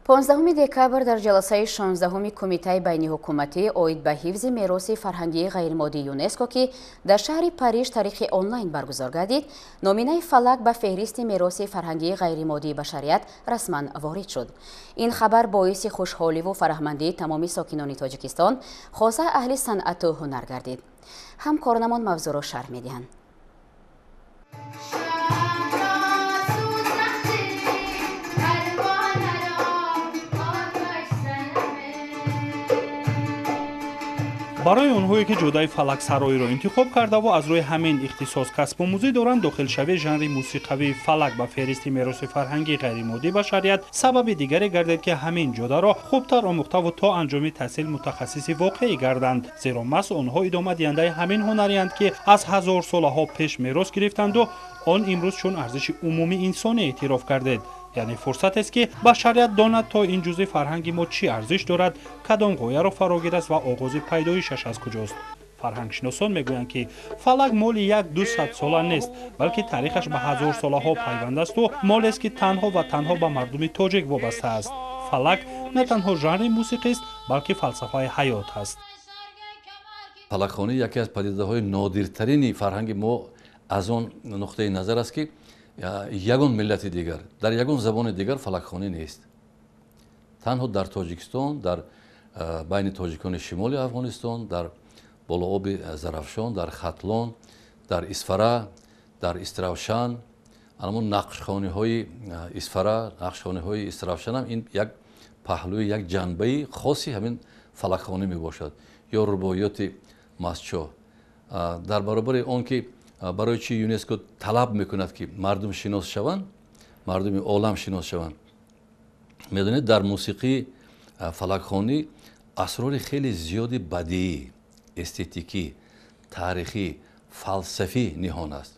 15 декабр дар ҷаласаи 16 Кумитаи байниҳукуматӣ оид ба ҳифзи мероси фарҳангии ғайримоддии ЮНЕСКО, ки дар шаҳри Париж тариқи онлайн баргузор гардид, номинаи фалак ба феҳристи мероси фарҳангии ғайримоддии башарият расман ворид шуд. Ин хабар боиси хушҳоливу фараҳмандии тамоми сокинони Тоҷикистон, хоса аҳли санъату ҳунар гардид. Ҳамкоронамон мавзӯъро шарҳ медиҳанд. Барои онҳое, ки ҷодаи фалаксароиро интихоб кардаву аз рӯи ҳамин ихтисос касбомӯзӣ доранд, дохилшавии жанри мусиқавии фалак ба феҳристи мероси фарҳангии ғайримоддии башарият сабаби дигаре гардид, ки ҳамин ҷодаро хубтар омӯхтаву то анҷоми таҳсил мутахассиси воқеӣ гарданд, зеро маҳз онҳо идомадиҳандаи ҳамин ҳунареанд, ки аз ҳазорсолаҳо пеш мерос гирифтанду он имрӯз чун арзиши умумии инсонӣ эътироф кардед. Яъне фурсатест, ки башарият донад, то ин ҷузъи фарҳанги мо чӣ арзиш дорад, кадом ғояро фарогир аст ва оғози пайдоишаш аз куҷост. Фарҳангшиносон мегӯянд, ки фалак моли як дусад сола нест, балки таърихаш ба ҳазорсолаҳо пайванд асту молест, ки танҳо ва танҳо ба мардуми тоҷик вобаста аст. Фалак на танҳо жанри мусиқист, балки фалсафаи ҳаёт аст. Фалакхонӣ яке аз падидаҳои нодиртарини фарҳанги мо аз он нуқтаи назар аст, ки ягон миллати дигар, дар ягон забони дигар фалакхонӣ нест. Танҳо дар Тоҷикистон, дар байни тоҷикони шимоли Афғонистон, дар болооби Зарафшон, дар Хатлон, дар Исфара, дар Истравшан, анамон нақшхониҳои Исфара, нақшхониҳои Истравшанам ин як паҳлӯи, як ҷанбаи хоси ҳамин фалакхонӣ мебошад ё рубоиёти Мастчоҳ. Дар баробари он ки барои чӣ ЮНЕСКО талаб мекунад, ки мардум шинос шаванд, мардуми олам шинос шаванд, медонед, дар мусиқии фалакхонӣ асрори хеле зиёди бадиӣ, эстетикӣ, таърихӣ, фалсафӣ ниҳон аст.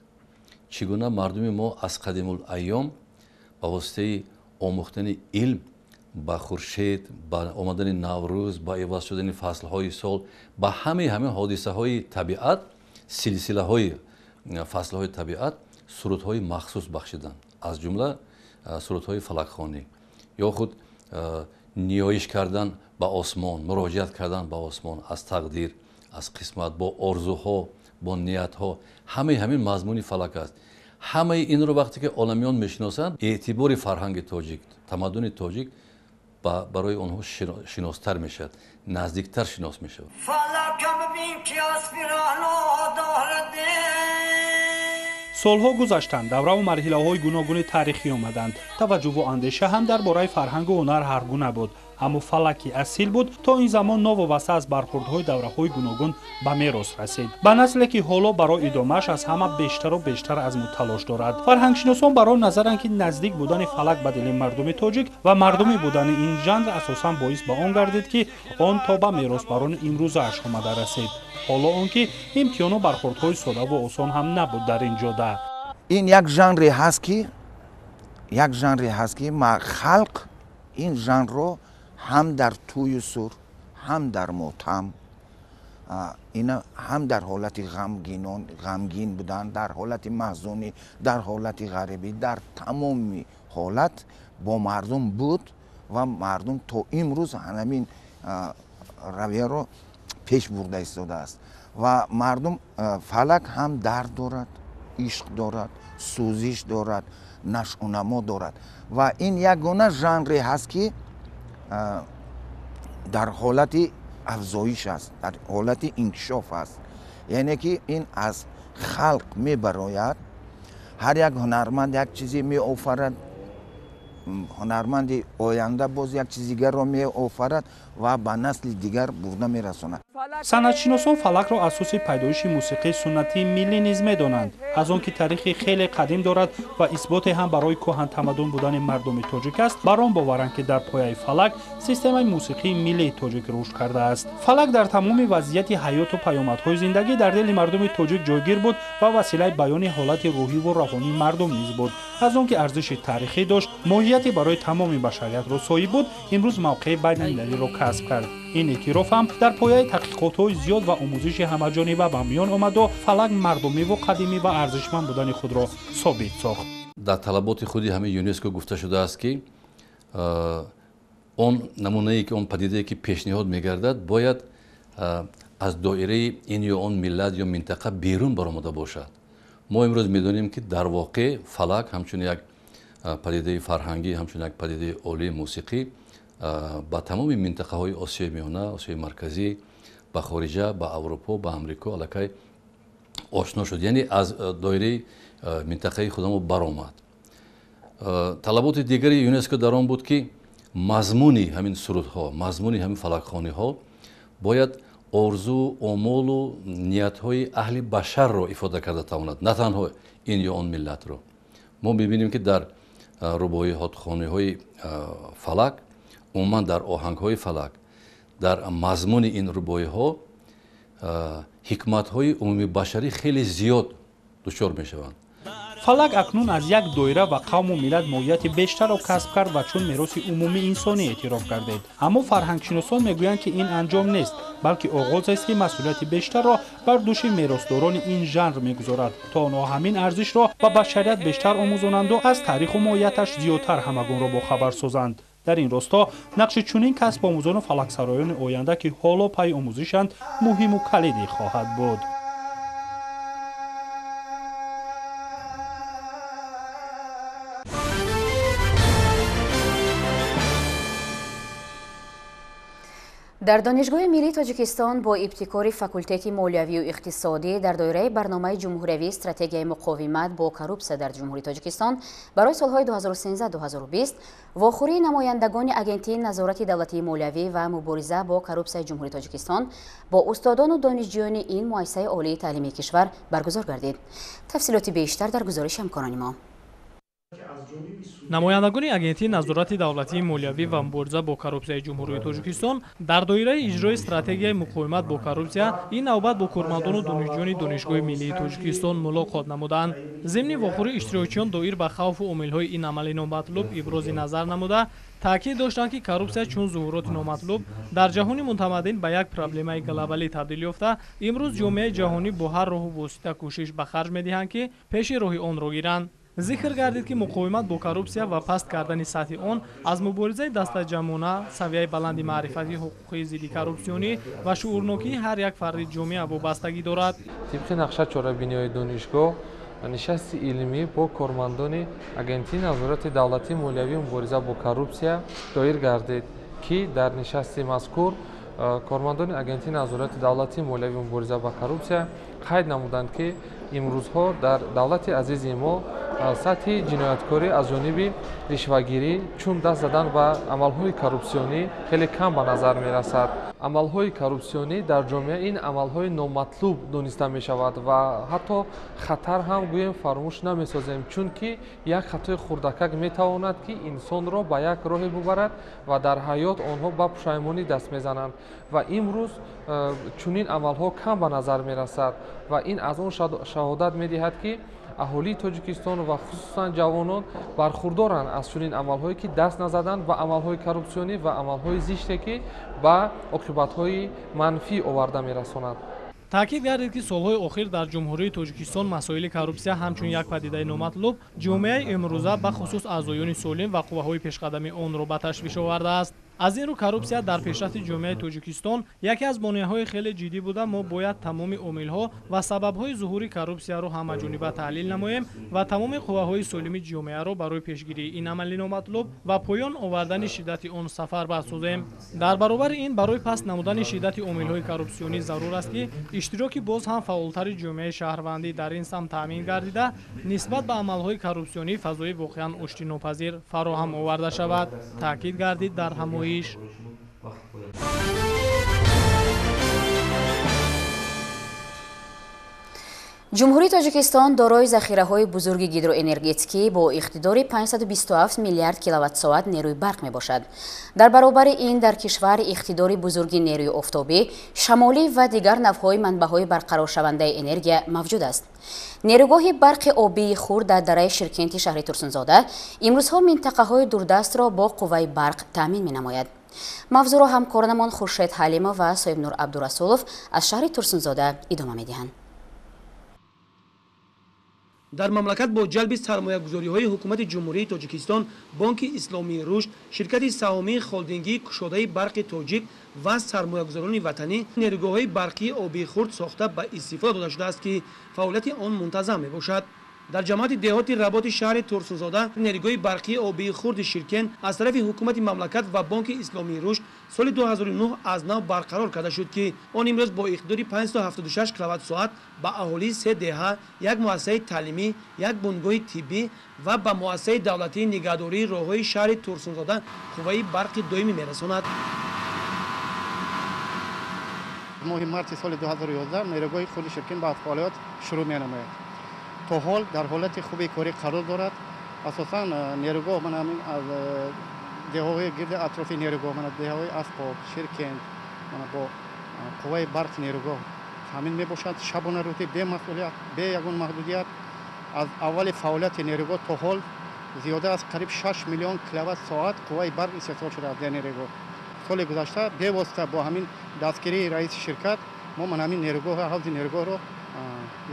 Чӣ гуна мардуми мо аз қадимул айём ба воситаи омӯхтани илм ба хуршед, ба омадани Наврӯз, ба иваз шудани фаслҳои сол, ба ҳамаи ҳамин ҳодисаҳои табиат, силсилаҳои фаслҳои табиат сурудҳои махсус бахшиданд, аз ҷумла сурудҳои фалакхонӣ, ё худ ниёиш кардан ба осмон, муроҷиат кардан ба осмон аз тақдир, аз қисмат, бо орзуҳо, бо ниятҳо, ҳамаи ҳамин мазмуни фалак аст. Ҳамаи инро вақте ки оламиён мешиносанд, эътибори фарҳанги тоҷик, тамаддуни тоҷик барои онҳо шиностар мешавад, наздиктар шинос мешавад. Солҳо гузаштанд, давраву марҳилаҳои гуногуни таърихӣ омаданд, таваҷҷӯҳу андеша ҳам дар бораи фарҳангу ҳунар ҳаргуна буд, аммо фалаки асил буд то ин замон новобаста аз бархурдҳои давраҳои гуногун ба мерос расид ба насле, ки ҳоло барои идомааш аз ҳама бештару бештар азму талош дорад. Фарҳангшиносон бар он назаранд, ки наздик будани фалак ба дили мардуми тоҷик ва мардумӣ будани ин жанр асосан боис ба он гардид, ки он то ба меросбарони имрӯзааш омада расид, ҳоло он ки имтиҳону бархурдҳои содаву осон ҳам набуд дар ин ҷода. Ин як жанре ҳаст, ки халқ ин жанрро ҳам дар тӯю сур, ҳам дар мотам, ина ҳам дар ҳолати ғамгин будан, дар ҳолати маҳзунӣ, дар ҳолати ғарибӣ, дар тамоми ҳолат бо мардум буд ва мардум то имрӯз ҳамин равияро пеш бурда истодааст. Ва мардум фалак ҳам дард дорад, ишқ дорад, сӯзиш дорад, нашъунамо дорад ва ин ягона жанре ҳаст, ки дар ҳолати афзоиш аст, дар ҳолати инкишоф аст. Яъне ки ин аз халқ мебарояд, ҳар як ҳунарманд як чизе меофарад, ҳунарманди оянда боз як чизи дигарро меофарад ва ба насли дигар бурда мерасонад. Санъатшиносон фалакро асоси пайдоиши мусиқии суннатии миллӣ низ медонанд. Аз он ки таърихи хеле қадим дорад ва исботе ҳам барои кӯҳантамаддун будани мардуми тоҷик аст, бар он боваранд, ки дар пояи фалак системаи мусиқии миллии тоҷик рушд кардааст. Фалак дар тамоми вазъияти ҳаёту паёмадҳои зиндагӣ дар дили мардуми тоҷик ҷойгир буд ва василаи баёни ҳолати рӯҳиву равонии мардум низ буд. Аз он ки арзиши таърихӣ дошт, моҳияте барои тамоми башариятро соҳиб буд, имрӯз мавқеи байналмилалиро касб кард. Ин эътироф ҳам дар пояи таҳқиқотҳои зиёд ва омӯзиши ҳамаҷониба ба миён омаду фалак мардумиву қадимӣ ва арзишманд будани худро собит сохт. Дар талаботи худи ҳамин ЮНЕСКО гуфта шудааст, ки Он намунае ки он падидае ки пешниҳод мегардад, бояд аз доираи ин ё он миллат ё минтақа берун баромада бошад. Мо имрӯз медонем, ки дар воқеъ фалак ҳамчун як падидаи фарҳангӣ, ҳамчун як падидаи олии мусиқӣ ба тамоми минтақаҳои Осиёи Миёна, Осиёи Марказӣ, ба хориҷа, ба Аврупо, ба Амрико аллакай ошно шуд, яъне аз доираи минтақаи худамо баромад. Талаботи дигари ЮНЕСКО дар он буд, ки мазмуни ҳамин сурудҳо, мазмуни ҳамин фалакхониҳо бояд орзу, омолу ниятҳои аҳли башарро ифода карда тавонад, на танҳо ин ё он миллатро. Мо мебинем, ки дар рубоиҳотхониҳои фалак, умуман дар оҳангҳои фалак, дар мазмуни ин рубоиҳо ҳикматҳои умумибашарӣ хеле зиёд дучор мешаванд. Фалак акнун аз як доира ва қавму миллат моҳияти бештарро касб кард ва чун мероси умумии инсонӣ эътироф гардид. Аммо фарҳангшиносон мегӯянд, ки ин анҷом нест, балки оғозест, ки масъулияти бештарро бар дӯши меросдорони ин жанр мегузорад, то онҳо ҳамин арзишро ба башарият бештар омӯзонанду аз таъриху моҳияташ зиёдтар ҳамагонро бохабар созанд. Дар ин росто нақши чунин касбомӯзону фалаксароёни оянда, ки ҳоло пайи омӯзишанд, муҳиму калидӣ хоҳад буд. Дар Донишгоҳи миллии Тоҷикистон бо ибтикори факултети молиявию иқтисодӣ дар доираи барномаи ҷумҳуриявии стратегияи муқовимат бо коррупсия дар Ҷумҳурии Тоҷикистон барои солҳои 2013-2020 вохӯрии намояндагони Агентии назорати давлатии молиявӣ ва мубориза бо коррупсияи Ҷумҳурии Тоҷикистон бо устодону донишҷӯёни ин муассисаи олии таълимии кишвар баргузор гардид. Тафсилоти бештар дар гузориши ҳамкорони мо. Намояндагони Агентии назорати давлатии молиявӣ ва мубориза бо коррупсияи Ҷумҳурии Тоҷикистон дар доираи иҷрои стратегияи муқовимат бо коррупсия ин навбат бо кормандону донишҷӯёни Донишгоҳи миллии Тоҷикистон мулоқот намуданд. Зимни вохӯрӣ иштирокчиён доир ба хавфу омилҳои ин амали номатлуб ибрози назар намуда, таъкид доштанд, ки коррупсия чун зуҳуроти номатлуб дар ҷаҳони мутамаддин ба як проблемаи глобалӣ табдил ёфта, имрӯз ҷомеаи ҷаҳонӣ бо ҳар роҳу восита кӯшиш ба харҷ медиҳанд, ки пеши роҳи онро гиранд. Зикр гардид, ки муқовимат бо коррупсия ва паст кардани сатҳи он аз муборизаи дастаҷамъона, савияи баланди маърифати ҳуқуқии зидди коррупсионӣ ва шуурнокии ҳар як фарди ҷомеа вобастагӣ дорад. Тибқи нақша чорабиниҳои донишгоҳ нишасти илмӣ бо кормандони Агентии назорати давлатии молиявии мубориза бо коррупсия доир гардид, ки дар нишасти мазкур кормандони Агентии назорати давлатии молиявии мубориза ба коррупсия қайд намуданд, ки имрӯзҳо дар давлати азизи мо сатҳи ҷинояткорӣ аз ҷониби ришвагирӣ, чун даст задан ба амалҳои коррупсионӣ хеле кам ба назар мерасад. Амалҳои коррупсионӣ дар ҷомеа ин амалҳои номатлуб дониста мешавад ва ҳатто хатар ҳам гӯем фаромӯш намесозем, чунки як хатои хурдакак метавонад, ки инсонро ба як роҳе бубарад ва дар ҳаёт онҳо ба пушаймонӣ даст мезананд. Ва имрӯз чунин амалҳо кам ба назар мерасад ва ин аз он шаҳодат медиҳад, ки аҳолии Тоҷикистон ва хусусан ҷавонон бархурдоранд аз чунин амалҳое, ки даст назаданд ба амалҳои коррупсионӣ ва амалҳои зиште, ки ба оқибатҳои манфӣ оварда мерасонад. Таъкид гардид, ки солҳои охир дар Ҷумҳурии Тоҷикистон масоили коррупсия ҳамчун як падидаи номатлуб ҷомеаи имрӯза, бахусус аъзоёни солим ва қувваҳои пешқадами онро ба ташвиш овардааст. Аз ин рӯ коррупсия дар пешрафти ҷомеаи Тоҷикистон яке аз монеаҳои хеле ҷиддӣ буда, мо бояд тамоми омилҳо ва сабабҳои зуҳури коррупсияро ҳамаҷониба таҳлил намоем ва тамоми қувваҳои солими ҷомеаро барои пешгирии ин амали номатлуб ва поён овардани шиддати он сафарбар созем. Дар баробари ин барои паст намудани шиддати омилҳои коррупсионӣ зарур аст, ки иштироки боз ҳам фаъолтари ҷомеаи шаҳрвандӣ дар ин самт таъмин гардида, нисбат ба амалҳои коррупсионӣ фазои воқеан оштинопазир фароҳам оварда шавад, таъкид гардид дар ҳамоиш. Ҷумҳурии Тоҷикистон дорои захираҳои бузурги гидроэнергетикӣ бо иқтидори 527 миллиард киловатт-соат нерӯи барқ мебошад. Дар баробари ин дар кишвар иқтидори бузурги нерӯи офтобӣ, шамолӣ ва дигар навъҳои манбаъҳои барқароршавандаи энергия мавҷуд аст. Нерӯгоҳи барқи обии хурд дар дараи Ширкенти шаҳри Турсунзода имрӯзҳо минтақаҳои дурдастро бо қувваи барқ таъмин менамояд. Мавзӯъро ҳамкоронамон Хуршед Ҳалимов ва Соҳибнур Абдурасулов аз шаҳри Турсунзода идома медиҳанд. Дар мамлакат бо ҷалби сармоягузориҳои ҳукумати Ҷумҳурии Тоҷикистон, Бонки Исломии Рушд, ширкати саҳомии холдингии кушодаи барқи тоҷик ва сармоягузорони ватанӣ нерӯгоҳҳои барқии обии хурд сохта ба истифода дода шудааст, ки фаъолияти он мунтазам мебошад. Дар ҷамоати деҳоти Работи шаҳри Турсунзода нерӯгоҳи барқии обии хурди Ширкен аз тарафи ҳукумати мамлакат ва Бонки Исломии Рушд соли 2009 аз нав барқарор карда шуд, ки он имрӯз бо иқтидори 576 киловатт-соат ба аҳолии се деҳа, як муассисаи таълимӣ, як бунгоҳи тиббӣ ва ба муассисаи давлатии нигаҳдории роҳҳои шаҳри Турсунзода қувваи барқи доимӣ мерасонад. Моҳи марти соли 2011 нерӯгоҳи хурди Ширкен ба фаъолият шурӯъ менамояд. То ҳол дар ҳолати хуби корӣ қарор дорад. Асосан нерӯгоҳ ман ҳамин аз деҳаҳои гирди атрофи нерӯгоҳ, ман деҳаҳои Асбоб, Ширкент бо қувваи барқи нерӯгоҳ таъмин мебошад. Шабонарӯзӣ бемасъулият, бе ягон маҳдудият. Аз аввали фаъолияти нерӯгоҳ то ҳол зиёда аз қариб 6 миллион киловатт-соат қувваи барқ истеҳсол шудааст дар нерӯгоҳ. Соли гузашта бевосита бо ҳамин дастгирии раиси ширкат мо ман ҳамин нерӯгоҳ, ҳавзи нерӯгоҳро,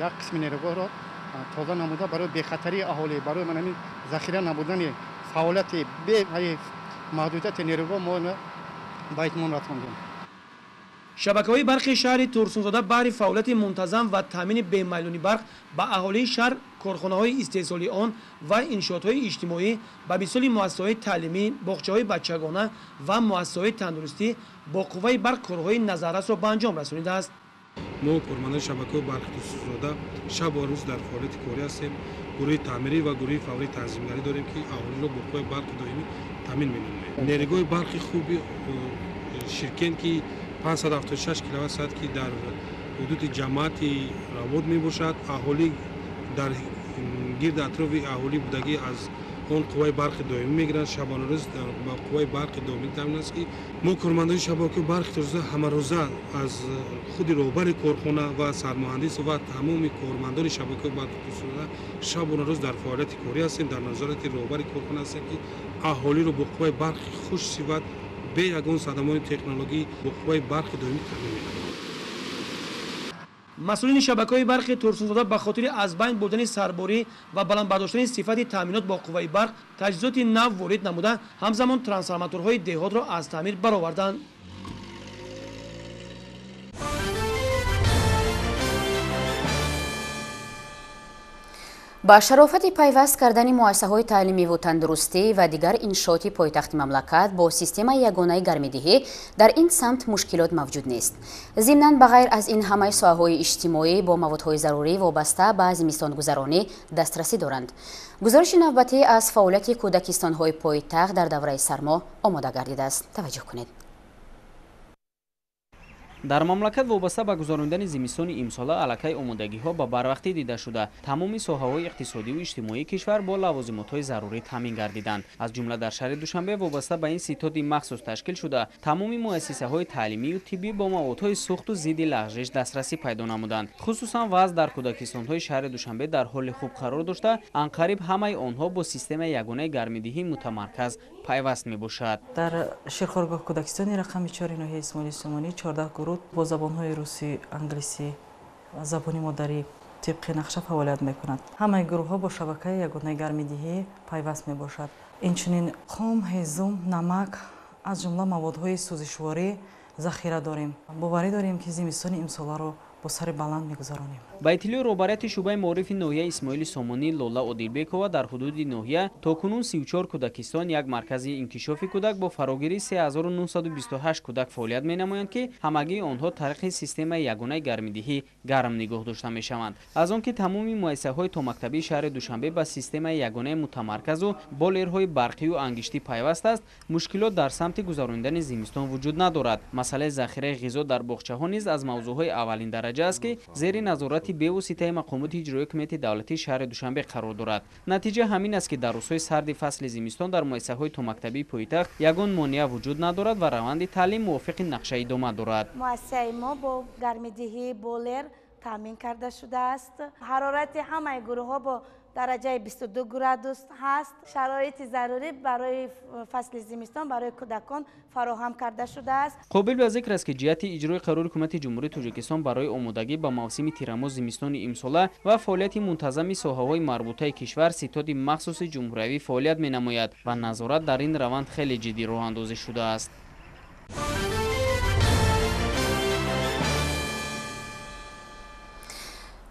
як қисми нерӯгоҳро тоза намуда барои бехатарии аҳолӣ, барои ман ҳамин захира намудани фаъолияти бемаҳдудияти нерӯгоҳ мо ба итмом расондем. Шабакаҳои барқи шаҳри Турсунзода баҳри фаъолияти мунтазам ва таъмини бемайлони барқ ба аҳолии шаҳр, корхонаҳои истеҳсолии он ва иншоотҳои иҷтимоӣ ба мисоли муассисаҳои таълимӣ, боғчаҳои бачагона ва муассисаҳои тандурустӣ бо қувваи барқ корҳои назаррасро ба анҷом расонидааст. Мо кормандони шабакаҳои барқи Турсунзода шабу рӯз дар фаъолияти корӣ ҳастем. Гурӯҳи таъмирӣ ва гурӯҳи фаврии танзимгарӣ дорем, ки аҳолиро бо қувваи барқи доимӣ таъмин менамоем. Нерӯгоҳи барқи хуби Ширкен, ки 576 киловатт-соат, ки дар ҳудуди ҷамоати Равод мебошад, аҳолӣ дар гирди атрофи аҳолӣ будагӣ аз он қувваи барқи доимӣ мегиранд. Шабонарӯз ба қувваи барқи доимӣ таъмин аст, ки мо кормандони шабакаи барқи Турсунзода ҳамарӯза аз худи роҳбари корхона ва сармуҳандис ва тамоми кормандони шабакаи барқи Турсунзода шабонарӯз дар фаъолияти корӣ ҳастем, дар назорати роҳбари корхона ҳастем, ки аҳолиро бо қувваи барқи хушсифат бе ягон садамони технологӣ бо қувваи барқи доимӣ таъмин менамояд. Масъулини шабакаҳои барқи Турсунзода ба хотири аз байн бурдани сарборӣ ва баланд бардоштани сифати таъминот бо қувваи барқ таҷҳизоти нав ворид намуда, ҳамзамон трансформаторҳои деҳотро аз таъмир бароварданд. Ба шарофати пайваст кардани муассисаҳои таълимиву тандурустӣ ва дигар иншооти пойтахти мамлакат бо системаи ягонаи гармидиҳӣ дар ин самт мушкилот мавҷуд нест. Зимнан, ба ғайр аз ин ҳамаи соҳаҳои иҷтимоӣ бо маводҳои зарурӣ вобаста ба зимистонгузаронӣ дастрасӣ доранд. Гузориши навбатӣ аз фаъолияти кӯдакистонҳои пойтахт дар давраи сармо омода гардидааст. Таваҷҷӯҳ кунед. Дар мамлакат вобаста ба гузарондани зимистони имсола аллакай омодагиҳо ба барвақтӣ дида шуда, тамоми соҳаҳои иқтисодиву иҷтимоии кишвар бо лавозимотҳои зарурӣ таъмин гардиданд. Аз ҷумла дар шаҳри Душанбе вобаста ба ин ситоди махсус ташкил шуда, тамоми муассисаҳои таълимию тиббӣ бо маводҳои сӯхту зидди лағжиш дастрасӣ пайдо намуданд. Хусусан вазъ дар кӯдакистонҳои шаҳри Душанбе дар ҳоли хуб қарор дошта, анқариб ҳамаи онҳо бо системаи ягонаи гармидиҳӣ мутамарказ пайваст мебошад. Дар Ширхоргоҳ кӯдакистони рақами 4 ноҳияи Исмоили Сомонӣ 14 гурӯҳ бо забонҳои русӣ, англисӣ ва забони модарӣ тибқи нақша фаъолият мекунад. Ҳамаи гурӯҳҳо бо шабакаи ягонаи гармидиҳӣ пайваст мебошад. Инчунин хом, ҳезум, намак аз ҷумла маводҳои сӯзишворӣ захира дорем. Боварӣ дорем, ки зимистони имсоларо бо сари баланд мегузаронем. Ба иттилои роҳбарияти шӯъбаи маорифи ноҳияи Исмоили Сомонӣ Лола Одилбекова дар ҳудуди ноҳия то кунун 34 кӯдакистон, як маркази инкишофи кӯдак бо фарогирии 3928 кӯдак фаъолият менамоянд, ки ҳамагии онҳо тариқи системаи ягонаи гармидиҳӣ гарм нигоҳ дошта мешаванд. Аз он ки тамоми муассисаҳои томактабии шаҳри Душанбе ба системаи ягонаи мутамарказу болерҳои барқию ангиштӣ пайваст аст, мушкилот дар самти гузаронидани зимистон вуҷуд надорад. Масъалаи захираи ғизо дар боғчаҳо низ аз мавзӯъҳои аввалин дараҷа аст, ки зери назорати бевоситаи мақомоти иҷроии ҳукумати давлатии шаҳри Душанбе қарор дорад. Натиҷа ҳамин аст, ки дар рӯзҳои сарди фасли зимистон дар муассисаҳои томактабии пойтахт ягон монеа вуҷуд надорад ва раванди таълим мувофиқи нақша идома дорад. Муассисаи мо бо гармидиҳии болер таъмин карда шудааст. Ҳарорати ҳамаи гурӯҳҳо бо дараҷаи 22 градус ҳаст. Шароити зарурӣ барои фасли зимистон барои кӯдакон фароҳам карда шудааст. Қобил ба зикр аст, ки ҷиҳати иҷрои қарори Ҳукумати Ҷумҳурии Тоҷикистон барои омодагӣ ба мавсими тирамоҳ зимистони имсола ва фаъолияти мунтазами соҳаҳои марбутаи кишвар ситоди махсуси ҷумҳуриявӣ фаъолият менамояд ва назорат дар ин раванд хеле ҷиддӣ роҳандозӣ шудааст.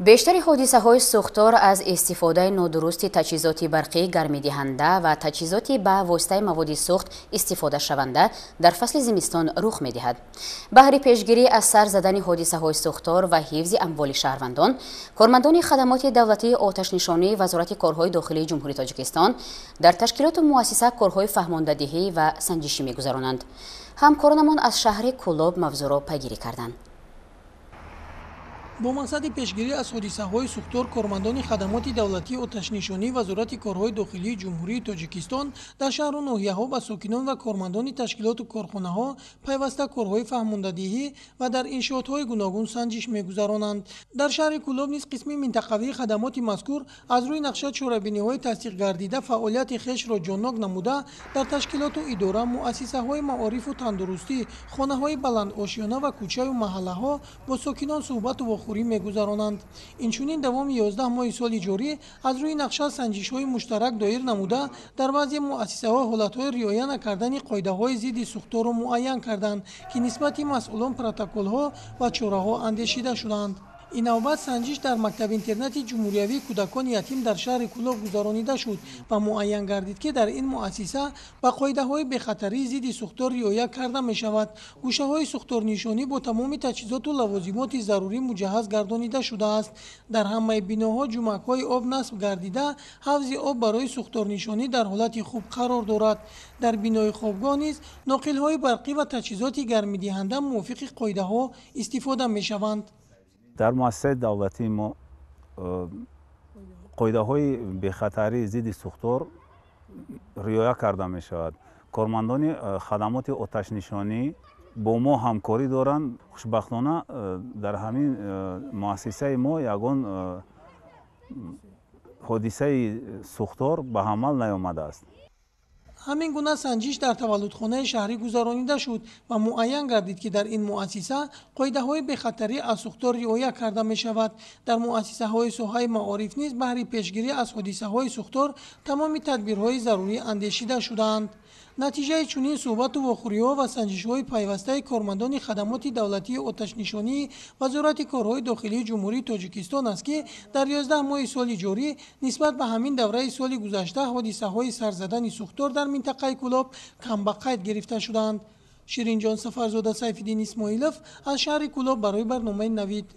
Бештари ҳодисаҳои сӯхтор аз истифодаи нодурусти таҷҳизоти барқӣ, гармидиҳанда ва таҷҳизоти ба воситаи маводи сӯхт истифодашаванда дар фасли зимистон рух медиҳад. Баҳри пешгирӣ аз сар задани ҳодисаҳои сӯхтор ва ҳифзи амволи шаҳрвандон, кормандони хадамоти давлатии оташнишонии Вазорати корҳои дохилии Ҷумҳурии Тоҷикистон дар ташкилоту муассиса корҳои фаҳмондадиҳӣ ва санҷишӣ мегузаронанд. Ҳамкоронамон аз шаҳри Кӯлоб мавзӯъро пайгирӣ карданд. Бо мақсади пешгирӣ аз ҳодисаҳои сӯхтор, кормандони хадамоти давлатии оташнишонии Вазорати корҳои дохилии Ҷумҳурии Тоҷикистон дар шаҳру ноҳияҳо ба сокинон ва кормандони ташкилоту корхонаҳо пайваста корҳои фаҳмондадиҳӣ ва дар иншоотҳои гуногун санҷиш мегузаронанд. Дар шаҳри Кӯлоб низ қисми минтақавии хадамоти мазкур аз рӯи нақша чорабиниҳои тасдиқгардида фаъолияти хешро ҷоннок намуда, дар ташкилоту идора, муассисаҳои маорифу тандурустӣ, хонаҳои баландошёна ва кӯчаю маҳаллаҳо бо сокинон суҳбату вохӯрӣ мегузаронанд. Инчунин давоми 11 моҳи соли ҷорӣ аз рӯи нақша санҷишҳои муштарак доир намуда, дар баъзе муассисаҳо ҳолатҳои риоя накардани қоидаҳои зидди сӯхторро муайян карданд, ки нисбати масъулон протоколҳо ва чораҳо андешида шуданд. Ин навбат санҷиш дар мактаби-интернати ҷумҳуриявии кӯдакони ятим дар шаҳри Кӯлоб гузаронида шуд ва муайян гардид, ки дар ин муассиса ба қоидаҳои бехатарии зидди сӯхтор риоя карда мешавад. Гӯшаҳои сӯхторнишонӣ бо тамоми таҷҳизоту лавозимоти зарурӣ муҷаҳҳаз гардонида шудааст. Дар ҳамаи биноҳо ҷумакҳои об насб гардида, ҳавзи об барои сӯхторнишонӣ дар ҳолати хуб қарор дорад. Дар бинои хобгоҳ низ ноқилҳои барқӣ ва таҷҳизоти гармидиҳанда мувофиқи қоидаҳо истифода мешаванд. Дар муассисаи давлатии мо қоидаҳои бехатарии зидди сӯхтор риоя карда мешавад. Кормандони хадамоти оташнишонӣ бо мо ҳамкорӣ доранд. Хушбахтона дар ҳамин муассисаи мо ягон ҳодисаи сӯхтор ба амал наёмадааст. Ҳамин гуна санҷиш дар таваллудхонаи шаҳрӣ гузаронида шуд ва муайян гардид, ки дар ин муассиса қоидаҳои бехатарӣ аз сӯхтор риоя карда мешавад. Дар муассисаҳои соҳаи маориф низ баҳри пешгирӣ аз ҳодисаҳои сӯхтор тамоми тадбирҳои зарурӣ андешида шудаанд. Натиҷаи чунин суҳбату вохӯриҳо ва санҷишҳои пайвастаи кормандони хадамоти давлатии оташнишонии Вазорати корҳои дохилии Ҷумҳурии Тоҷикистон аст, ки дар 11 моҳи соли ҷорӣ нисбат ба ҳамин давраи соли гузашта ҳодисаҳои сарзадани сӯхтор дар минтақаи Кӯлоб кам ба қайд гирифта шуданд. Ширинҷон Сафарзода, Сайфиддин Исмоилов аз шаҳри Кӯлоб барои барномаи Навид.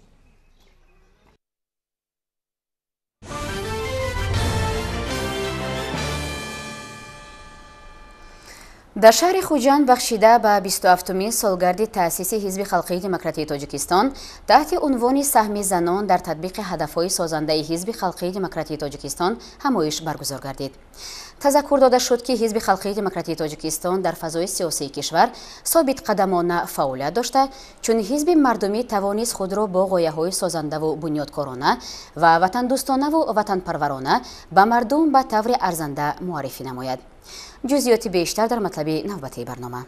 Дар шаҳри Хуҷанд бахшида ба 27-умин солгарди таъсиси Ҳизби халқии демократии Тоҷикистон таҳти унвони саҳми занон дар татбиқи ҳадафҳои созандаи Ҳизби халқии демократии Тоҷикистон ҳамоиш баргузор гардид. Тазаккур дода шуд, ки Ҳизби халқии демократии Тоҷикистон дар фазои сиёсии кишвар собитқадамона фаъолият дошта, чун ҳизби мардумӣ тавонист худро бо ғояҳои созандаву бунёдкорона ва ватандӯстонаву ватанпарварона ба мардум ба таври арзанда муаррифӣ намояд. Ҷузъиёти бештар дар матлаби навбатии барнома.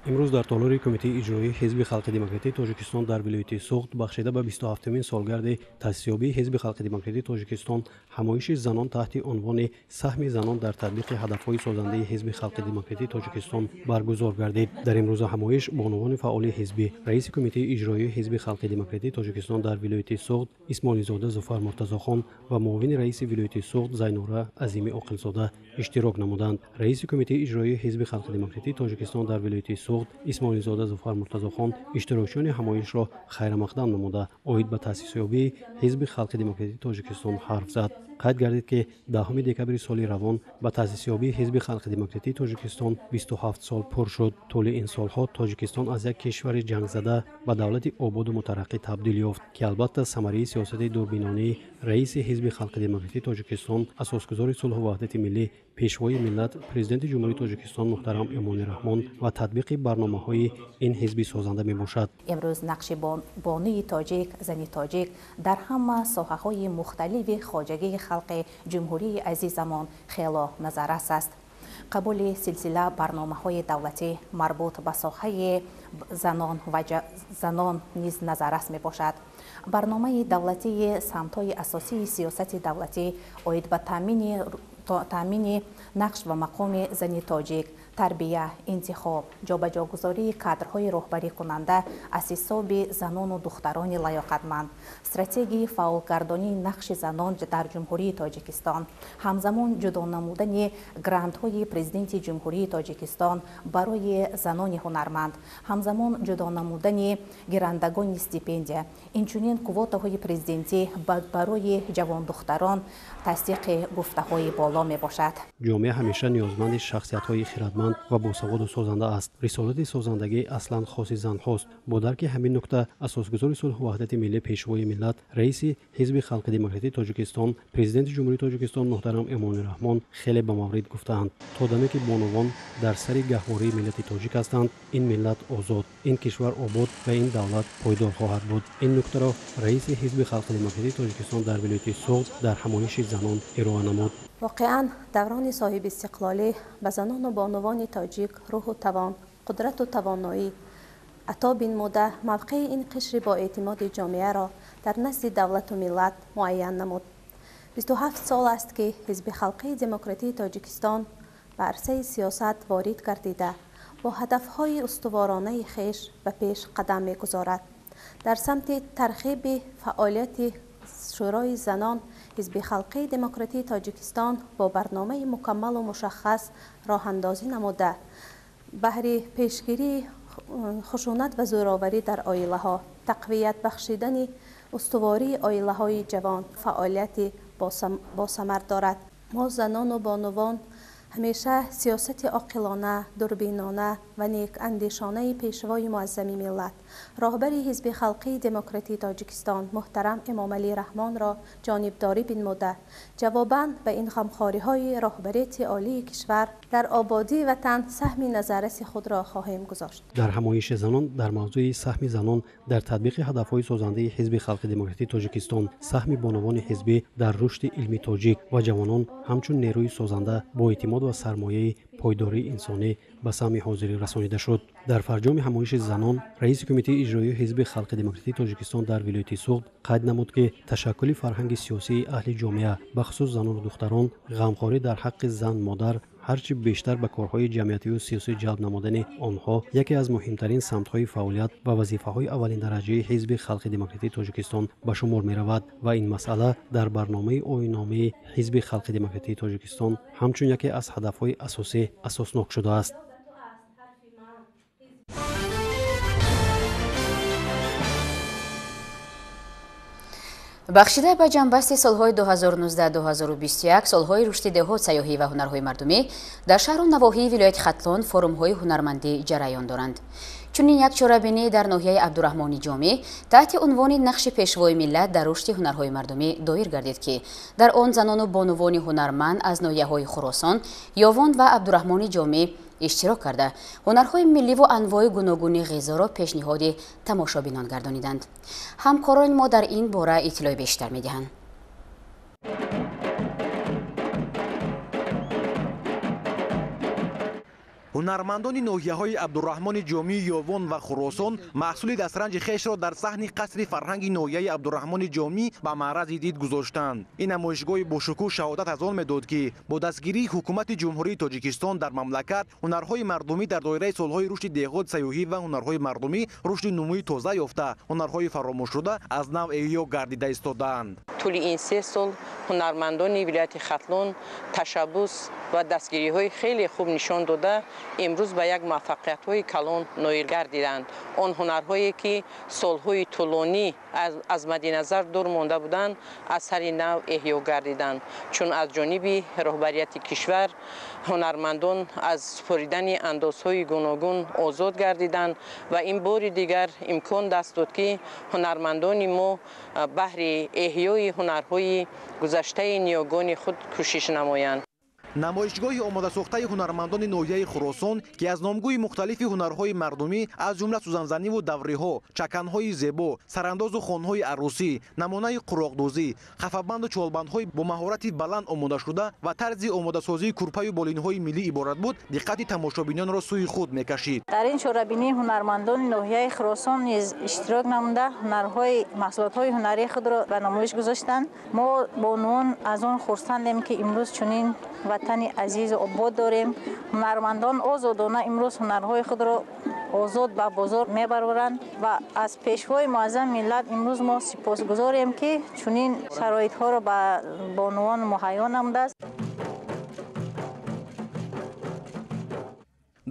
Имрӯз дар толори Кумитаи иҷроии Ҳизби халқи демократии Тоҷикистон дар вилояти Суғд бахшида ба 27-умин солгарди таъсисёбии Ҳизби халқи демократии Тоҷикистон ҳамоиши занон таҳти унвони саҳми занон дар татбиқи ҳадафҳои созандаи Ҳизби халқи демократии Тоҷикистон баргузор гардид. Дар имрӯза ҳамоиш бонувони фаъоли ҳизбӣ, раиси Кумитаи иҷроии Ҳизби халқи демократии Тоҷикистон дар вилояти Суғд Исмоилизода Зуфар Муртазохон ва муовини раиси вилояти Суғд Зайнура Азими Оқилзода иштирок намуданд. Раиси Кумитаи иҷроии Ҳизби халқи демократии Тоҷикистон дар вилояти Суғд Исмоилизода Зуфар Муртазохон иштирокчиёни ҳамоишро хайрамақдам намуда, оид ба таъсисёбии Ҳизби халқи демократии Тоҷикистон ҳарф зад. Қайд гардид, ки 10 декабри соли равон ба таъсисёбии Ҳизби халқи демократии Тоҷикистон 27 сол пур шуд. Тӯли ин солҳо Тоҷикистон аз як кишвари ҷангзада ба давлати ободу мутараққӣ табдил ёфт, ки албатта самараи сиёсати дурбинонии раиси Ҳизби халқи демократии Тоҷикистон, асосгузори сулҳу ваҳдати миллӣ, Пешвои миллат, Президенти Ҷумҳурии Тоҷикистон муҳтарам Эмомалӣ Раҳмон ва татбиқи барномаҳои ин ҳизби созанда мебошад. Имрӯз нақши бонуи тоҷик, зани тоҷик дар ҳама соҳаҳои мухталифи хоҷагии халқи ҷумҳурии азизамон хело назаррас аст. Қабули силсила барномаҳои давлатӣ марбут ба соҳаи занон ва занон низ назаррас мебошад. Барномаи давлатии самтҳои асосии сиёсати давлатӣ оид ба таъмини нақш ва мақоми зани тоҷик, тарбия, интихоб, ҷобаҷогузории кадрҳои роҳбарикунанда аз ҳисоби занону духтарони лаёқатманд, стратегияи фаъолгардонии нақши занон дар Ҷумҳурии Тоҷикистон, ҳамзамон ҷудо намудани грантҳои Президенти Ҷумҳурии Тоҷикистон барои занони ҳунарманд, ҳамзамон ҷудо намудани гирандагони стипендия, инчунин квотаҳои президентӣ барои ҷавондухтарон тасдиқи гуфтаҳои боло мебошад. Ҷомеа ҳамеша ниёзманди шахсиятҳои хирадманд ва босаводу созанда аст. Рисолати созандагӣ аслан хоси занҳост. Бо дарки ҳамин нукта асосгузори сулҳу ваҳдати миллӣ, Пешвои миллат, раиси Ҳизби халқи демократии Тоҷикистон, Президенти Ҷумҳурии Тоҷикистон муҳтарам Эмомалӣ Раҳмон хеле ба маврид гуфтаанд: то даме ки бонувон дар сари гаҳвории миллати тоҷик ҳастанд, ин миллат озод, ин кишвар обод ва ин давлат пойдор хоҳад буд. Ин нуктаро раиси Ҳизби халқи демократии Тоҷикистон дар вилояти Суғд дар ҳамоиши занон ироа намуд. Воқеан, даврони соҳибистиқлолӣ ба занону бонувони тоҷик рӯҳу тавон, қудрату тавоноӣ ато бинмуда, мавқеи ин қишри боэътимоди ҷомеаро дар назди давлату миллат муайян намуд. 27 сол аст, ки Ҳизби халқии демократии Тоҷикистон ба арсаи сиёсат ворид гардида, бо ҳадафҳои устуворонаи хеш ба пеш қадам мегузорад. Дар самти тарғиби фаъолияти Шӯрои занон Ҳизби халқии демократии Тоҷикистон бо барномаи мукаммалу мушаххас роҳандозӣ намуда, баҳри пешгирии хушунат ва зӯроварӣ дар оилаҳо, тақвият бахшидани устувории оилаҳои ҷавон фаъолияти босамар дорад. Мо занону бонувон ҳамеша сиёсати оқилона, дурбинона ва некандешонаи Пешвои муаззами миллат, роҳбари Ҳизби халқии демократии Тоҷикистон муҳтарам Эмомалӣ Раҳмонро ҷонибдорӣ бинмуда, ҷавобан ба ин ғамхориҳои роҳбарияти олии кишвар дар ободии ватан саҳми назарраси худро хоҳем гузошт. Дар ҳамоиши занон дар мавзӯи саҳми занон дар татбиқи ҳадафҳои созандаи Ҳизби халқи демократии Тоҷикистон, саҳми бонувони ҳизбӣ дар рушди илми тоҷик ва ҷавонон ҳамчун нерӯи созанда бо эътимод ва сармояи пойдории инсонӣ ба самъи ҳозирӣ расонида шуд. Дар фарҷоми ҳамоиши занон раиси Кумитаи иҷроии Ҳизби халқи демократии Тоҷикистон дар вилояти Суғд қайд намуд, ки ташаккули фарҳанги сиёсии аҳли ҷомеа, бахусус занону духтарон, ғамхорӣ дар ҳаққи зан модар, ҳарчи бештар ба корҳои ҷамъиятию сиёсӣ ҷалб намудани онҳо яке аз муҳимтарин самтҳои фаъолият ва вазифаҳои аввалиндараҷаи Ҳизби халқи демократии Тоҷикистон ба шумор меравад ва ин масъала дар барномаи оинномаи Ҳизби халқи демократии Тоҷикистон ҳамчун яке аз ҳадафҳои асосӣ асоснок шудааст. Бахшида ба ҷамъбасти солҳои 2019-2021, солҳои рушди деҳот, сайёҳӣ ва ҳунарҳои мардумӣ, дар шаҳру навоҳии вилояти Хатлон форумҳои ҳунармандӣ ҷараён доранд. Чунин як чорабинӣ дар ноҳияи Абдураҳмони Ҷомӣ таҳти унвони нақши Пешвои миллат дар рушди ҳунарҳои мардумӣ доир гардид, ки дар он занону бонувони ҳунарманд аз ноҳияҳои Хуросон, Ёвон ва Абдураҳмони Ҷомӣ иштирок карда, ҳунарҳои милливу анвои гуногуни ғизоро пешниҳоди тамошобинон гардониданд. Ҳамкорони мо дар ин бора иттилои бештар медиҳанд. Ҳунармандони ноҳияҳои Абдураҳмони Ҷомӣ, Ёвон ва Хуросон маҳсули дастранҷи хешро дар саҳни қасри фарҳанги ноҳияи Абдураҳмони Ҷомӣ ба маърази дид гузоштанд. Ин намоишгоҳи бошукӯҳ шаҳодат аз он медод, ки бо дастгирии ҳукумати Ҷумҳурии Тоҷикистон дар мамлакат ҳунарҳои мардумӣ дар доираи солҳои рушди деҳот, сайёҳӣ ва ҳунарҳои мардумӣ рушди нумӯи тоза ёфта, ҳунарҳои фаромӯшшуда аз нав эҳё гардида истодаанд. Тӯли ин 3 сол ҳунармандони вилояти Хатлон ташаббус ва дастгириҳои хеле хуб нишон дода, имрӯз ба як муваффақиятҳои калон ноил гардиданд. Он ҳунарҳое ки солҳои тӯлонӣ аз мадди назар дур монда буданд, аз сари нав эҳё гардиданд. Чун аз ҷониби роҳбарияти кишвар ҳунармандон аз супоридани андозҳои гуногун озод гардиданд ва ин бори дигар имкон даст дод, ки ҳунармандони мо баҳри эҳёи ҳунарҳои гузаштаи ниёгони худ кӯшиш намоянд. Намоишгоҳи омодасохтаи ҳунармандони ноҳияи Хуросон, ки аз номгӯи мухталифи ҳунарҳои мардумӣ, аз ҷумла сӯзанзаниву давриҳо, чаканҳои зебо, сарандозу хонҳои арӯсӣ, намунаи қуроқдӯзӣ, хафабанду чолбандҳои бо маҳорати баланд омодашуда ва тарзи омодасозии курпаю болинҳои миллӣ иборат буд, диққати тамошобинонро сӯи худ мекашид. Дар ин чорабинӣ ҳунармандони ноҳияи Хуросон низ иштирок намуда, ҳунарҳои маҳсулотҳои ҳунарии худро ба намоиш гузоштанд. Мо бонувон аз он хурсандем, ки имрӯз чунин ватани азизу обод дорем. Ҳунармандон озодона имрӯз ҳунарҳои худро озод ба бозор мебароранд ва аз пешвои муаззами миллат имрӯз мо сипосгузорем, ки чунин шароитҳоро ба бонувон муҳайё намудааст.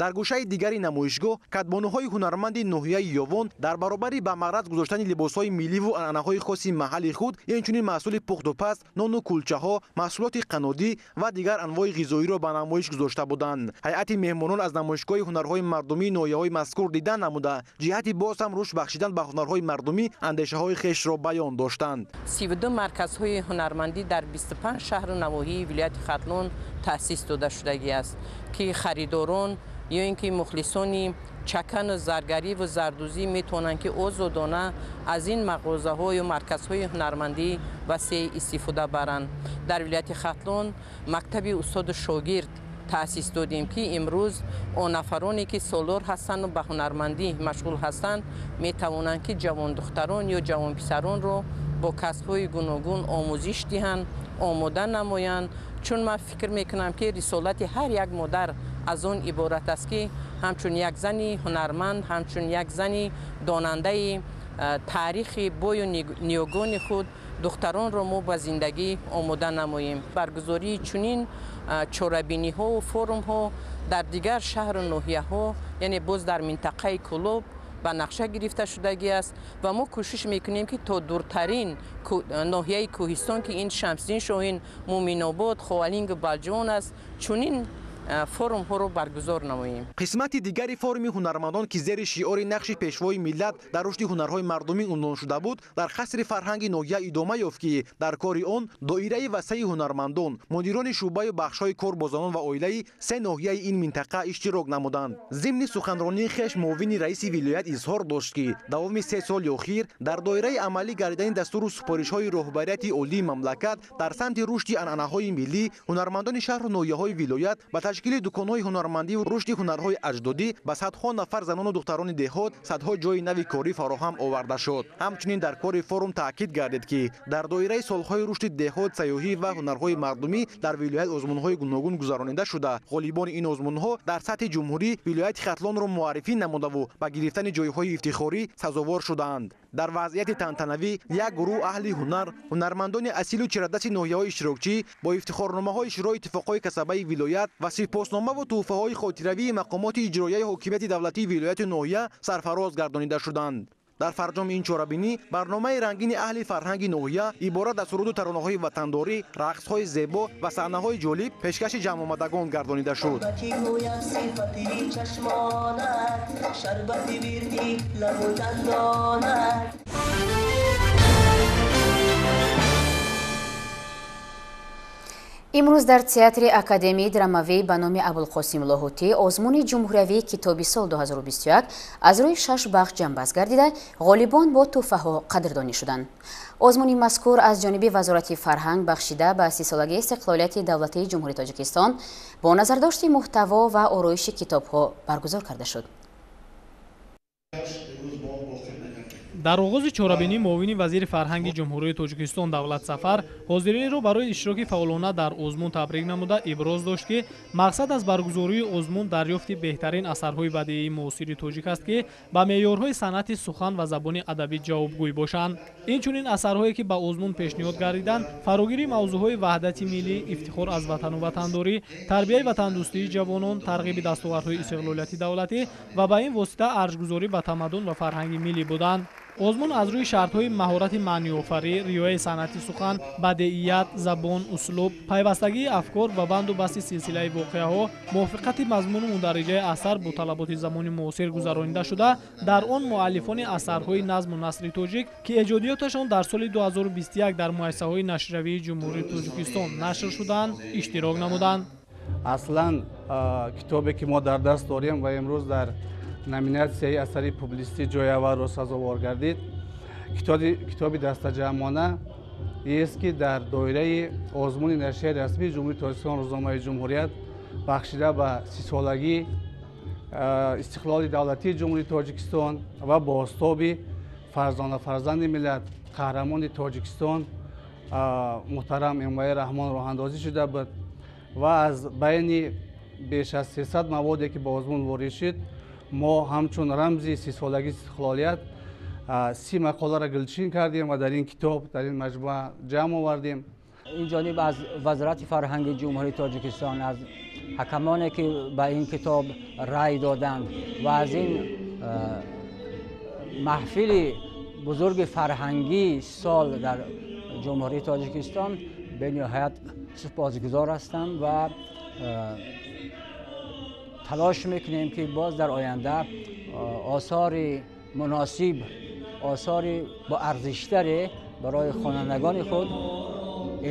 Дар гӯшаи дигари намоишгоҳ кадбонуҳои ҳунарманди ноҳияи Ёвон дар баробари ба маъраз гузоштани либосҳои милливу анъанаҳои хоси маҳалли худ, инчунин маҳсули пухтупаст, нону кулчаҳо, маҳсулоти қаннодӣ ва дигар анвои ғизоиро ба намоиш гузошта буданд. Ҳайати меҳмонон аз намоишгоҳи ҳунарҳои мардумии ноҳияҳои мазкур дидан намуда, ҷиҳати боз ҳам рушд бахшидан ба ҳунарҳои мардумӣ андешаҳои хешро баён доштанд. 32 марказҳои ҳунармандӣ дар 25 шаҳру навоҳии вилояти Хатлон таъсис дода шудагӣ аст, ки харидорон ё ин ки мухлисони чакану заргариву зардӯзӣ метавонанд, ки озодона аз ин мағозаҳо ё марказҳои ҳунармандӣ васеъ истифода баранд. Дар вилояти Хатлон мактаби устоду шогирд таъсис додем, ки имрӯз он нафароне, ки солор ҳастанду ба ҳунармандӣ машғул ҳастанд, метавонанд, ки ҷавондухтарон ё ҷавонписаронро бо касбҳои гуногун омӯзиш диҳанд, омода намоянд. Чун ман фикр мекунам, ки рисолати ҳар як модар аз он иборат аст, ки ҳамчун як зани ҳунарманд, ҳамчун як зани донандаи таърихи бою ниёгони худ духтаронро мо ба зиндагӣ омода намоем. Баргузории чунин чорабиниҳову форумҳо дар дигар шаҳру ноҳияҳо, яъне боз дар минтақаи Кӯлоб ба нақша гирифта шудагӣ аст ва мо кӯшиш мекунем, ки то дуртарин ноҳияи кӯҳистон, ки ин Шамсиддин Шоҳин, Муъминобод, Ховалингу Балҷувон аст, чунин форумҳоро баргузор намоем. Қисмати дигари форуми ҳунармандон, ки зери шиори нақши пешвои миллат дар рушди ҳунарҳои мардумӣ унвон шуда буд, дар қасри фарҳанги ноҳия идома ёфт, ки дар кори он доираи васеи ҳунармандон, мудирони шӯъбаю бахшҳои кор бо занон ва оилаи се ноҳияи ин минтақа иштирок намуданд. Зимни суханронии хеш муовини раиси вилоят изҳор дошт, ки давоми 3 соли охир дар доираи амалӣ гардидани дастуру супоришҳои роҳбарияти олии мамлакат дар самти рушди анъанаҳои миллӣ, ҳунармандони шаҳру ноҳияҳои вилоят ба ташкили дуконҳои ҳунармандӣ ва рушди ҳунарҳои аҷдодӣ ба садҳо нафар занону духтарони деҳот садҳо ҷойи нави корӣ фароҳам оварда шуд. Ҳамчунин дар кори форум таъкид гардид, ки дар доираи солҳои рушди деҳот, сайёҳӣ ва ҳунарҳои мардумӣ дар вилоят озмунҳои гуногун гузаронида шуда, ғолибони ин озмунҳо дар сатҳи ҷумҳурӣ вилояти Хатлонро муаррифӣ намудаву ба гирифтани ҷойҳои ифтихорӣ сазовор шудаанд. Дар вазъияти тантанавӣ як гурӯҳ аҳли ҳунар, ҳунармандони асилу чирадасти ноҳияҳои иштирокчӣ бо ифтихорномаҳои Шӯрои иттифоқҳои касабаи вилоят ва сипосномаву тӯҳфаҳои хотиравии мақомоти иҷроияи ҳокимияти давлатии вилояту ноҳия сарфароз гардонида шуданд. Дар фарҷоми ин чорабинӣ барномаи рангини аҳли фарҳанги ноҳия иборат аз суруду таронаҳои ватандорӣ, рақсҳои зебо ва саҳнаҳои ҷолиб пешкаши ҷамъомадагон гардонида шуд. Имрӯз дар театри Академияи драмавӣ ба номи Абулқосим Лоҳутӣ озмуни ҷумҳуриявии китоби сол 2021 аз рӯи 6 бахш ҷамъбаст гардида, ғолибон бо тӯҳфаҳо қадрдонӣ шуданд. Озмуни мазкур аз ҷониби Вазорати фарҳанг бахшида ба 30-солагии истиқлолияти давлатии Ҷумҳурии Тоҷикистон бо назардошти муҳтаво ва ороиши китобҳо баргузор карда шуд. Дар оғози чорабинӣ муовини вазири фарҳанги Ҷумҳурии Тоҷикистон Давлат Сафар ҳозиринро барои иштироки фаъолона дар озмун табрик намуда иброз дошт, ки мақсад аз баргузории озмун дарёфти беҳтарин асарҳои бадиии муосири тоҷик аст, ки ба меъёрҳои санъати сухан ва забони адабӣ ҷавобгӯй бошанд. Инчунин асарҳое, ки ба озмун пешниҳод гардиданд, фарогири мавзӯъҳои ваҳдати миллӣ, ифтихор аз ватану ватандорӣ, тарбияи ватандӯстии ҷавонон, тарғиби дастовардҳои истиқлолияти давлатӣ ва ба ин восита арҷгузорӣ ба тамаддун ва фарҳанги миллӣ буданд. Озмун аз рӯи шартҳои маҳорати маъниёфарӣ, риояи санъати сухан, бадеият, забон, услуб, пайвастагии афкор ва банду басти силсилаи воқеаҳо, мувофиқати мазмуну мундариҷаи асар бо талаботи замони муосир гузаронида шуда, дар он муаллифони асарҳои назму насри тоҷик, ки эҷодиёташон дар соли 2021 дар муассисаҳои нашриявии Ҷумҳурии Тоҷикистон нашр шудаанд, иштирок намуданд. Аслан китобе ки мо дар даст дорем ва имрӯз дар номинатсияи асари публисистӣ ҷои аввалро сазовор гардид, китоби дастаҷамъона ест ки дар доираи озмуни нашрияи расмии Ҷумҳурии Тоҷикистон рӯзномаи Ҷумҳурият бахшида ба 30-солагии истиқлоли давлатии Ҷумҳурии Тоҷикистон ва бозтоби фарзона фарзанди миллат, қаҳрамони Тоҷикистон муҳтарам Эмомалӣ Раҳмон роҳандозӣ шуда буд ва аз байни беш аз 300 маводе ки ба озмун ворид шуд, мо ҳамчун рамзи 30-солагии истиқлолият 30 мақоларо гулчин кардем ва дар ин китоб, дар ин маҷмӯа ҷамъ овардем. Ин ҷониб аз Вазорати фарҳанги Ҷумҳурии Тоҷикистон, аз ҳакамоне ки ба ин китоб рай доданд ва аз ин маҳфили бузурги фарҳангии сол дар Ҷумҳурии Тоҷикистон бениҳоят сипосгузор ҳастам ва талош мекунем ки боз дар оянда осори муносиб, осори боарзиштаре барои хонандагони худ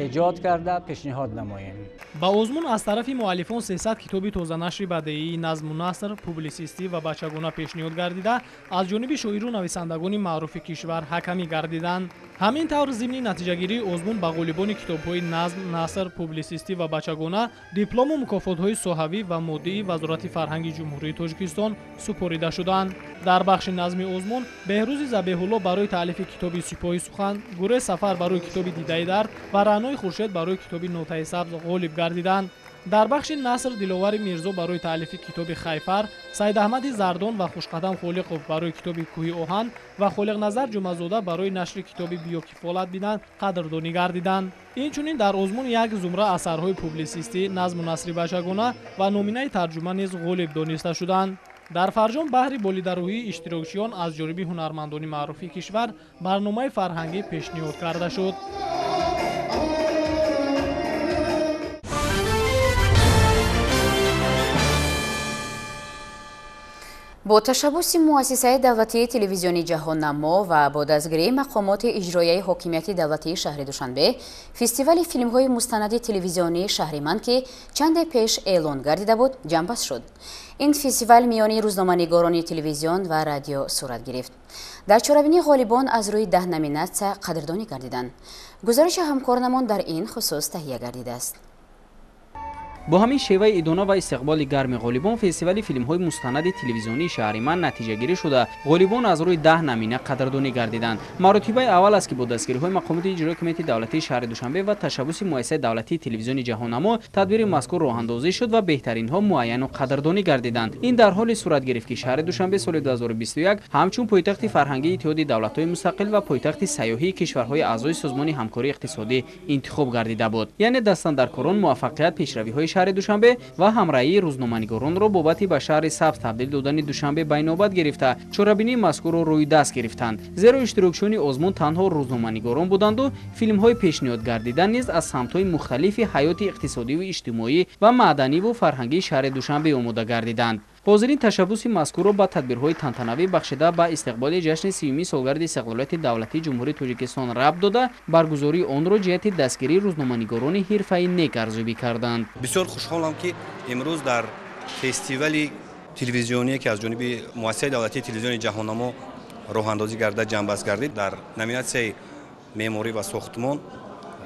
эҷод карда пешниҳод намоем. Ба озмун аз тарафи муаллифон 300 китоби тозанашри бадеии назму наср, публисистӣ ва бачагона пешниҳод гардида, аз ҷониби шоиру нависандагони маъруфи кишвар ҳакамӣ гардиданд. Ҳамин тавр зимни натиҷагирии озмун ба ғолибони китобҳои назм, наср, публисистӣ ва бачагона диплому мукофотҳои соҳавӣ ва моддии Вазорати фарҳанги Ҷумҳурии Тоҷикистон супорида шуданд. Дар бахши назми озмун Беҳрӯзи Забеҳулло барои таълифи китоби Сипоҳи сухан, Гурӯҳи Сафар барои китоби Дидаи дард ва Раънои Хуршед барои китоби Нотаи сабз ғолиб гардиданд. Дар бахши наср Диловари Мирзо барои таълифи китоби Хайфар, Саидаҳмади Зардон ва Хушқадам Холиқов барои китоби Кӯҳи оҳан ва Холиқназар Ҷумъазода барои нашри китоби Биё кифолат бинанд қадрдонӣ гардиданд. Инчунин дар озмун як зумра асарҳои публисистӣ, назму насри бачагона ва номинаи тарҷума низ ғолиб дониста шуданд. Дар фарҷом баҳри болидарӯҳии иштирокчиён аз ҷониби ҳунармандони маъруфи кишвар барномаи фарҳангӣ пешниҳод карда шуд. Бо ташаббуси муассисаи давлатии телевизиони ҷаҳоннамо ва бо дастгирии мақомоти иҷроияи ҳокимияти давлатии шаҳри Душанбе фестивали филмҳои мустанади телевизионии шаҳри ман, ки чанде пеш эълон гардида буд, ҷамъбаст шуд. Ин фестивал миёни рӯзноманигорони телевизион ва радио сурат гирифт. Дар чорабинӣ ғолибон аз рӯи 10 номинатсия қадрдонӣ гардиданд. Гузориши ҳамкоронамон дар ин хусус таҳия гардидааст. Бо ҳамин шеваи идона ва истиқболи гарми ғолибон фестивали филмҳои мустанади телевизионии шаҳри ман натиҷагирӣ шуда, ғолибон аз рӯи 10 номина қадрдонӣ гардиданд. Маротибаи аввал аст ки бо дастгириҳои мақомоти иҷроии ҳокимияти давлатии шаҳри Душанбе ва ташаббуси муассисаи давлатии телевизиони ҷаҳоннамо тадбири мазкур роҳандозӣ шуд ва беҳтаринҳо муайяну қадрдонӣ гардиданд. Ин дар ҳоле сурат гирифт ки шаҳри Душанбе соли 2021 ҳамчун пойтахти фарҳангии Иттиҳоди давлатҳои мустақил ва пойтахти сайёҳии кишварҳои аъзои Созмони ҳамкории иқтисодӣ интихоб гардида буд. Яъне дастандаркорон муваффақият пешравиҳои шаҳри Душанбе ва ҳамраҳии рӯзноманигоронро бобати ба шаҳри сабз табдил додани Душанбе ба инобат гирифта, чорабинии мазкурро рӯи даст гирифтанд. Зеро иштирокчиёни озмун танҳо рӯзноманигорон буданду филмҳои пешниҳод гардида низ аз самтҳои мухталифи ҳаёти иқтисодиву иҷтимоӣ ва маъданиву фарҳангии шаҳри Душанбе омода гардиданд. Ҳозирин ташаббуси мазкурро ба тадбирҳои тантанавӣ бахшида ба истиқболи ҷашни 30-юми солгарди истиқлолияти давлатии Ҷумҳурии Тоҷикистон рабт дода, баргузории онро ҷиҳати дастгирии рӯзноманигорони ҳирфаи нек арзёбӣ карданд. Бисёр хушҳолам, ки имрӯз дар фестивали телевизионие, ки аз ҷониби муассисаи давлатии телевизиони ҷаҳоннамо роҳандозӣ гарда ҷамъбаст гардид, дар номинатсияи меъморӣ ва сохтмон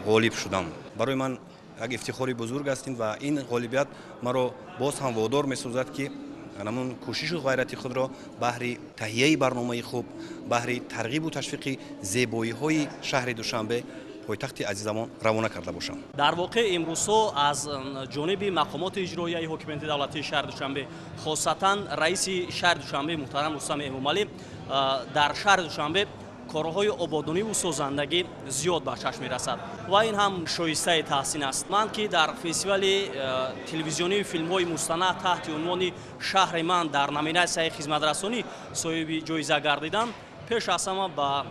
ғолиб шудам. Барои ман як ифтихори бузург аст ва ин ғолибият маро боз ҳам водор месозад, ки ҳамон кӯшишу ғайрати худро баҳри таҳияи барномаи хуб, баҳри тарғибу ташвиқи зебоиҳои шаҳри Душанбе, пойтахти азизамон, равона карда бошам. Дар воқеъ имрӯзҳо аз ҷониби мақомоти иҷроияи ҳокимияти давлатии шаҳри Душанбе, хосатан раиси шаҳри Душанбе муҳтарам Рустам Эмомалӣ, дар шаҳри Душанбе корҳои ободониву созандагӣ зиёд ба чашм мерасад ва ин ҳам шоистаи таҳсин аст. Ман ки дар фестивали телевизионии филмҳои мустанад таҳти унвони шаҳри ман дар номинатсияи хизматрасонӣ соҳиби ҷоиза гардидам, пеш аз ҳама ба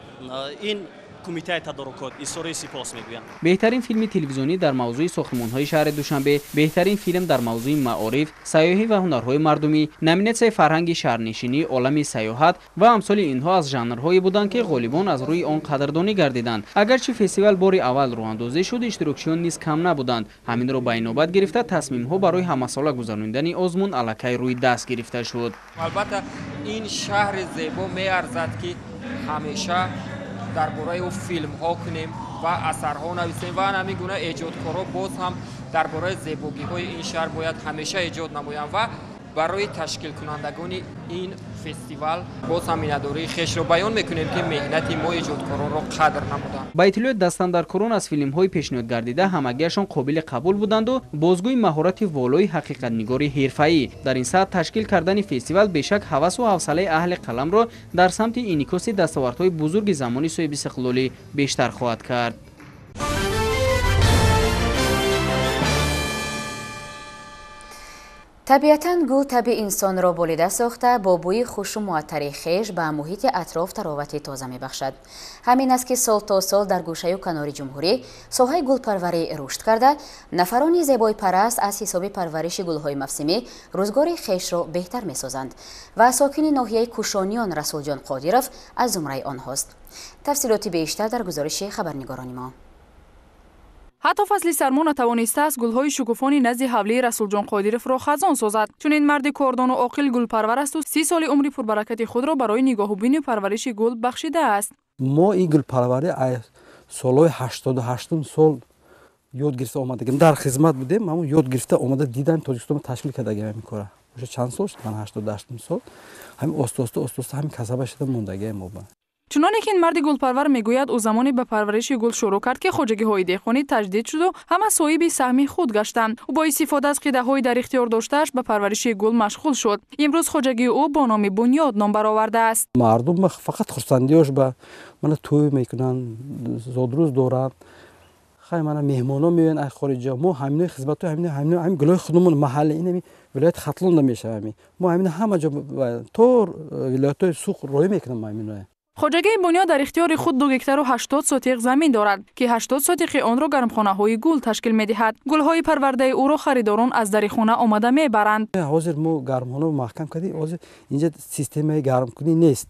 ин Кумитаи тадорукот изҳори сипос мегӯям. Беҳтарин филми телевизионӣ дар мавзӯи сохтмонҳои шаҳри Душанбе, беҳтарин филм дар мавзӯи маориф, сайёҳӣ ва ҳунарҳои мардумӣ, номинатсияи фарҳанги шаҳрнишинӣ, олами сайёҳат ва амсоли инҳо аз жанрҳое буданд, ки ғолибон аз рӯи он қадрдонӣ гардиданд. Агарчи фестивал бори аввал роҳандозӣ шуд, иштирокчиён низ кам набуданд. Ҳаминро ба инобат гирифта тасмимҳо барои ҳамасола гузаронидани озмун аллакай рӯи даст гирифта шуд. Албатта, ин шаҳри зебо меарзад, ки ҳамеша дар бораи ӯ филмҳо кунем ва асарҳо нависем ва ҳамин гуна эҷодкорҳо боз ҳам дар бораи зебогиҳои ин шаҳр бояд ҳамеша эҷод намоянд ва барои ташкилкунандагони ин фестивал боз ҳам миннатдории хешро баён мекунем, ки меҳнати мо эҷодкоронро қадр намуданд. Ба иттилои дастандаркорон аз филмҳои пешниҳодгардида ҳамагиашон қобили қабул буданду бозгӯи маҳорати волои ҳақиқатнигори ҳирфаӣ. Дар ин саат ташкил кардани фестивал бешак ҳавасу ҳавсалаи аҳли қаламро дар самти инъикоси дастовардҳои бузурги замони соҳибистиқлолӣ бештар хоҳад кард. Табиатан гул таби инсонро болида сохта, бо бӯи хушу муаттари хеш ба муҳити атроф таровати тоза мебахшад. Ҳамин аст, ки сол то сол дар гӯшаю канори ҷумҳурӣ соҳаи гулпарварӣ рушд карда, нафарони зебойпараст аз ҳисоби парвариши гулҳои мавсимӣ рӯзгори хешро беҳтар месозанд ва сокини ноҳияи Кушониён Расулҷон Қодиров аз зумраи онҳост. Тафсилоти бештар дар гузориши хабарнигорони мо. Ҳатто фасли сармо натавонистааст гулҳои шукуфони назди ҳавлии Расулҷон Қодировро хазон созад. Чунин марди кордону оқил гулпарвар асту 30 соли умри пурбаракати худро барои нигоҳубину парвариши гул бахшидааст. Мо ин гулпарварӣ аз солҳои 88 сол ёд гирифта омадагим. Дар хизмат будем, ҳамон ёд гирифта омада дидан Тоҷикистонро ташкил кардагим ҳамин кора. Оша чанд сол шуд? Ман 88 сол. Ҳамин оста-оста оста-оста ҳамин касаба шуда мондагиам мо. Чуноне ки ин марди гулпарвар мегӯяд, ӯ замоне ба парвариши гул шурӯъ кард, ки хоҷагиҳои деҳқонӣ таҷдид шуду ҳама соҳиби саҳми худ гаштанд. Ӯ бо истифода аз қидаҳои дар ихтиёр доштааш ба парвариши гул машғул шуд. Имрӯз хоҷагии ӯ бо номи Бунёд ном баровардааст. Мардум фақат хурсандиёш ба мана тӯй мекунанд, зодрӯз доранд, хай мана меҳмонҳо меоянд аз хориҷа. Мо ҳаминои хизматҳои ҳамин гулҳои худумон маҳалли ин вилояти Хатлонда мешавад. Мо ҳамино ҳама ҷо то вилоятҳои Суғд роҳӣ мекунам ҳаминоя. Хоҷагии Бунёд дар ихтиёри худ 2 гектару 80 сотиқ замин дорад, ки 80 сотиқи онро гармхонаҳои гул ташкил медиҳад. Гулҳои парвардаи ӯро харидорон аз дари хона омада мебаранд. Ҳозир мо гармхонаро маҳкам кардем, ҳозир инҷа системаи гармкунӣ нест.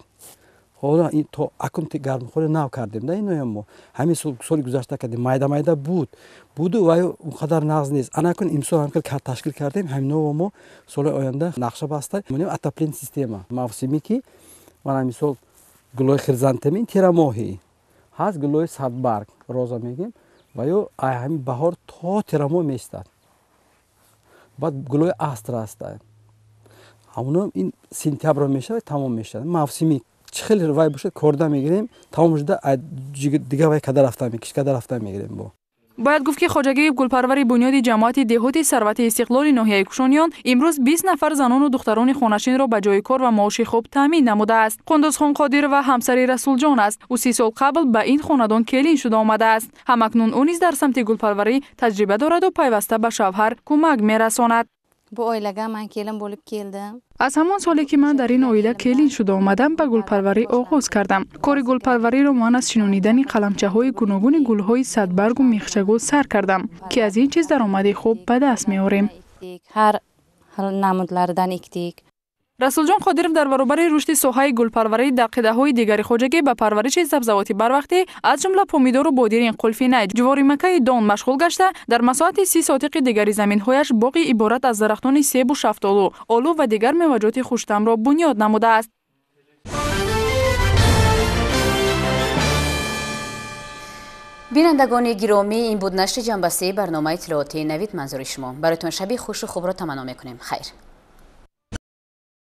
Ҳоло то акун гармхона нав кардем, да иноям мо ҳамин соли гузашта кардем, майда майда буду ва он қадар нағз нест. Ана акун имсол ҳам ташкил кардем, ҳаминово мо соли оянда нақша баста отопление система мавсимӣ, ки мана мисол гулои хризантемин тирамоҳӣ ҳаст, гулои садбарг роза мегем ва ё ҳамин баҳор то тирамоҳ меистад. Баъд гулои астра ҳаста, ҳамоно ин сентябр мешавад, тамом мешавад. Мавсимӣ чӣ хеле вай бошад, корда мегирем, тамом шуда дига вай када рафта мекиш, када рафта мегирем бо. Бояд гуфт, ки хоҷагии гулпарвари бунёди ҷамоати деҳоти Сарвати Истиқлоли ноҳияи Кушониён имрӯз 20 нафар занону духтарони хонашинро ба ҷои кор ва маоши хуб таъмин намудааст. Қундузхон Қодирова ҳамсари Расулҷон аст. Ӯ 30 сол қабл ба ин хонадон келин шуда омадааст. Ҳамакнун ӯ низ дар самти гулпарварӣ таҷриба дораду пайваста ба шавҳар кӯмак мерасонад. Аз ҳамон соле, ки ман дар ин оила келин шуда омадам, ба гулпарварӣ оғоз кардам. Кори гулпарвариро ман аз шинонидани қаламчаҳои гуногуни гулҳои садбаргу михчагул сар кардам, ки аз ин чиз даромади хуб ба даст меорем. Расулҷон Қодиров дар баробари рушди соҳаи гулпарварӣ дар қидаҳои дигари хоҷагӣ ба парвариши сабзавоти барвақтӣ, аз ҷумла помидору бодирин, қулфинай, ҷуворимакаи дон машғул гашта, дар масоҳати 30 сотиқи дигари заминҳояш боғи иборат аз дарахтони себу шафтолу, олу ва дигар меваҷоти хуштамро бунёд намудааст. Бинандагони гиромӣ, ин буд нашри ҷанбастии барномаи иттилоотии Навид манзури шумо. Бароятон шаби хушу хубро таманно мекунем. Хайр.